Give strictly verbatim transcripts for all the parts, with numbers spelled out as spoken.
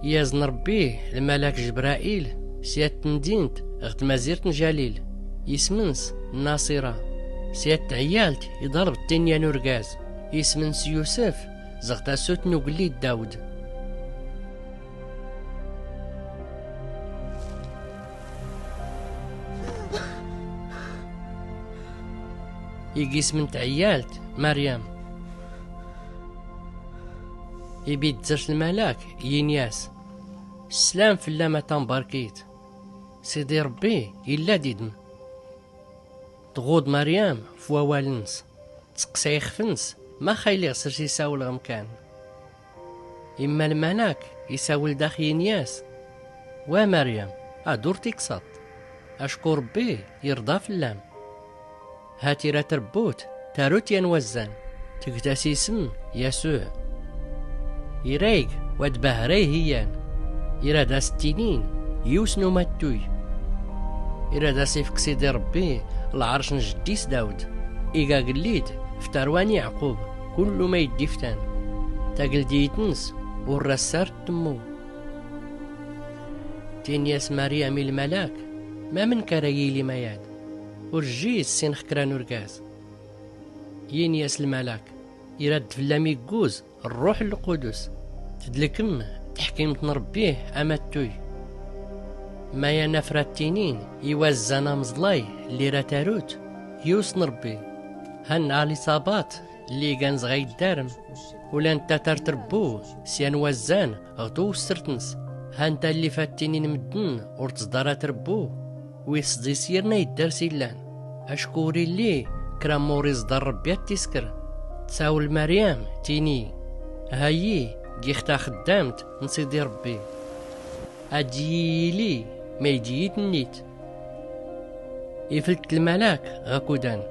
Yazn rbbi lmalak jbra'il s yat tmdint ɣ tmazirt n jalil, ism-ns naṣira. S yat tɛyyalt iḍalb ttinni n urgaz, ism-ns yusf, zɣ tasut n ugellid dawd. Ig ism n tɛyyalt maryam. Ibiddzrt lmalak yini-as, sslam fllam a tambarkit. Sidi rbbi illa didm. Tɣuḍ maryam f wawal-ns, tseqsa ixf-ns max a iliɣ srs isawlɣ mkan. Imma lmalak isawldax yini-as, wa maryam, ad ur tiksaḍt, acku rbbi irḍa fllam. Hat ira trbut tarut yan wazzan, tgt-as ism yasuɛ. Ira ig wad bahra ihiyyan, ira das ttinin yiws n umattuy. Ira das ifk sidi rbbi lɛarc n jdd-is dawd, ig agellid f tarwa n iɛqub, kullu ma iddiftan. Tagldiyyt-ns ur rassart tmmu. Tini-as maryam i lmalak, mamnk ara yili mayad? Ur jji issinx kra n urgaz. Yini-as lmalak, irad fllam igguz rruḥ lqudus, tdlkm tḥkimt n rbbi amattuy. Mayan afra ttinin i wazzan amẓlay lli ra tarut yiws n rbbi. Han aliṣabat lli igan zɣa iddarm, ula ntta tar trbbu s yan wazzan ɣ twssrt-ns. Han tallifa ttinin mddn ur tẓḍa ra trbbu, wi sḍisirn a iddars illan. Acku ur illi kra mur iẓḍa rbbi ad tiskr. Tsawel maryam tini, hayyi gix taxddamt n sidi rbbi, ad iyi-yili mayd iyi-tnnit. Iflt lmalak ɣ akudan.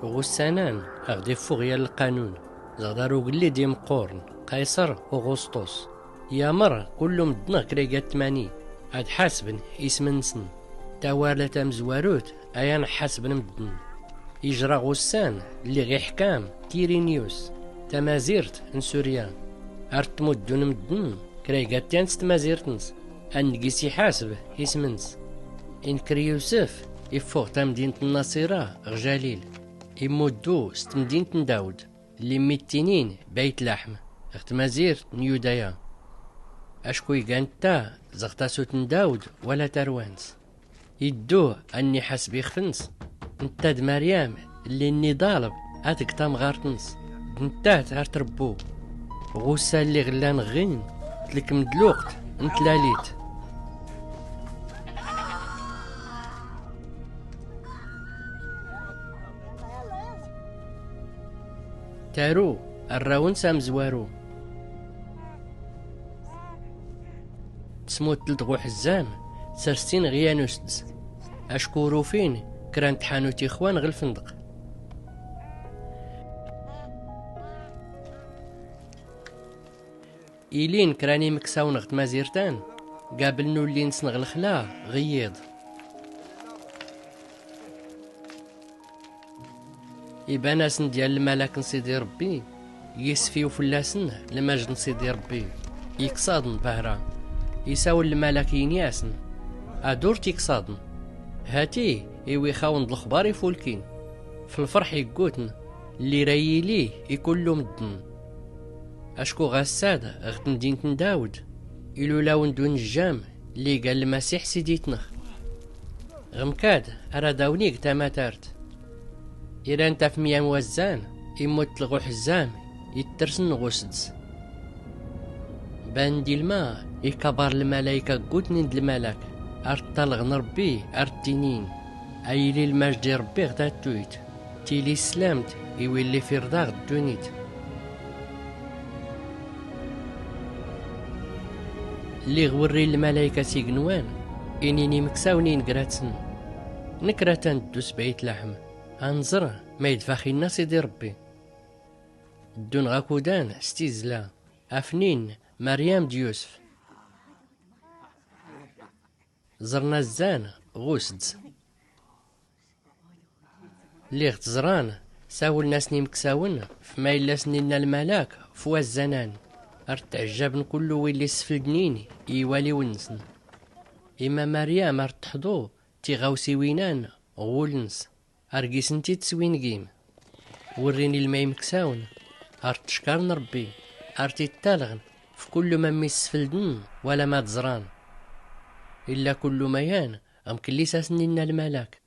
Ɣ ussan-an aɣ d-iffuɣ yal lqanun, zɣ dar ugellid imqqurn qayṣer uɣusṭus, yamr kullu mddn ɣ kraygat tmani ad ḥasbn ism-nsn. Tawala tamzwarut ayan ḥasbn mddn. Ijra ɣ ussan lliɣ iḥkam kirinyus tamazirt n surya, ar ttmuddun mddn kraygat yan s tmazirt-ns, ann gis iḥasb ism-ns. Inkr yusf iffuɣ tamdint n naṣira ɣ jalil, immuddu s tmdint n dawd lli mmi ttinin bayt laḥm, ɣ tmazirt n yudaya. Acku iga ntta zɣ tasut n dawd wala tarwa-ns. Iddu ann iḥasb ixf-ns. Ntta d maryam lli nn iḍalb ad tg tamɣart-ns, d nttat ar trbbu. Ɣ ussan lliɣ llan ɣin, tlkm d luqt n tlalit. Taru arraw-ns amzwaru. Tsmuttlt ɣ uḥzzam, tsrs-in ɣ yan usdds, acku ur ufin kra n tḥanut ixwan ɣ lfndq. Ilin kra n imksawn ɣ tmazirt-an, gabln ulli-nsn ɣ lxla ɣ yiḍ. Iban-asn-d yan lmalak n sidi rbbi, yisfiw fllasn lmajd n sidi rbbi, iksaḍn bahra. Isawel lmalak ini-asn, ad ur tiksaḍn. Hati iwix-awn-d lxbar ifulkin, f lfrḥ iggutn, lli ra yili i kullu mddn. Acku ɣassad ɣ tmdint n dawd, ilul-awn-d unjjam lli iga lmasiḥ siditnx. Ɣ mkad ara d-awn-ig tamatart. Iran taf mya n wazzan, immut-t lɣ uḥzzam ittrsn ɣ usdds. Ban-d ilma ikabar lmalayka ggutn-in d lmalak, ar ttalɣn rbbi ar ttinin, a yili lmajd i rbbi ɣ tattuyt, tili slamt i willi firḍaɣ ddunit. Lliɣ wrrin lmalayka s ignwan, inin imksawn-in gr-atsn, nkr atan ddu s bayt laḥm, a nẓr mayd fax inna sidi rbbi. Ddun ɣ akudan s tizla, afnin maryam d yusf. Ẓrn azzan ɣ usdds. Lliɣ tt-ẓran Sawln-asn imksawn f-ma-illa-asn inna lmalak f-wazzanan. Ar-ttɛjjabn kullu wi-ll-issfldnin i-iwaliwn-nsn. Imma maryam ar-ttḥḍu tiɣawsiwin-an ɣ-wul-ns, ar-gisn-t-id s-wingim. Wrrin ilmma imksawn, ar-ttckarn rbbi, ar-t-ittalɣn f-kullu ma-mmi-ssfldn wala ma-d-ẓran. Illa kullu mayan, amk-lli-s-asn inna lmalak.